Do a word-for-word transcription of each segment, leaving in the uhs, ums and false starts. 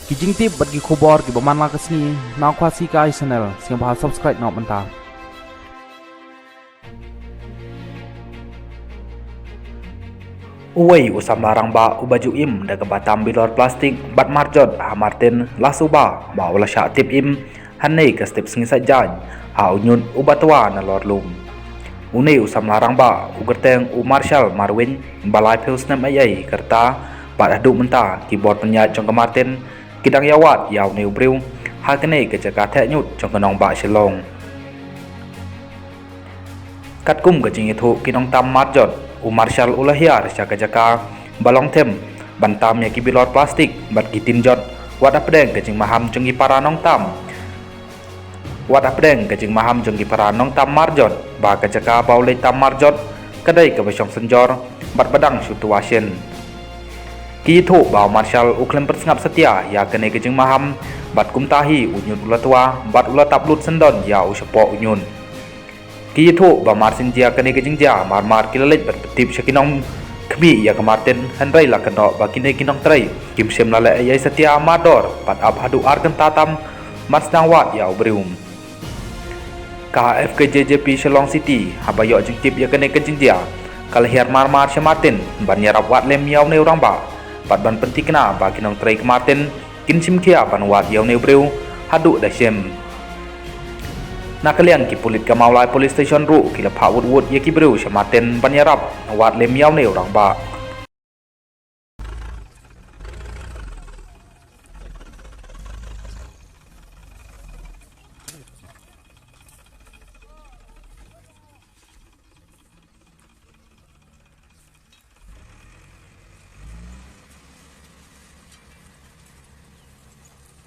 Ki jingtip bad ki khubor kiba man la ka sngi na Khasi Kai Channel, sngewbha subscribe noh mynta. Uwei u samla rangbah uba ju im da kaba tam bilor plastik bad marjot ha Martin la suba ba u la shah tip im hynne ka step sngi Saitjaiñ ha u ñiut uba twa na lor lum. Une u samla rangbah u kyrteng u Marshal Marwin ba laiphew snem eiei ka rta bad haduh mynta ki bor pynïaid jong ka Martin ki dang ïawad ïa une u briew ha kane ka jaka theh ñiut jong ka nongbah Shillong. Katkum ka jingïathuh ki nongtam marjot, u Marshal u la hiar sha ka jaka ba long them ban tam ïa ki bilor plastik bad ki tin jot, wat hapdeng ka jingmaham jong ki para nongtam. Wat hapdeng ka jingmaham jong ki para nongtam marjot ba ka jaka ba u leit tam marjot ka dei kaba shong synjor bad ba dang shu twa shen. Ki ïathuh ba u Marshal u khlem pynsngap satia ïa kane ka jingmaham bad kumta hi u ñiut u la twa bad u la tap lut syndon ïa u shapoh u ñiut. Ki ïathuh ba mar sien jia kane ka jingjia, mar mar ki la leit bad pyntip sha ki nongkhmih ïa ka Martin, hynrei la kynnoh ba kine ki nongtrei kim shym la leh ei ei satia mardor bad ap haduh ar kynta tam ban sdang wad ïa u briew. Ka F K J J P Shillong City haba ïoh jingtip ïa kane ka jingjia ka la hiar mar mar sha Martin ban ïarap wad lem ïa une u rangbah bad ban pynthikna ba ki nongtrei ka Martin kin shim khia ban wad ïa une u briew haduh da shem. Na ka liang ki pulit ka Mawlai Police Station ruh ki la phah wut wut ïa ki briew sha Martin ban ïarap wad lem ïa une u rangbah.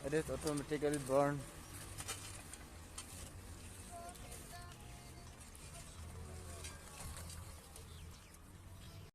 It is automatically burned.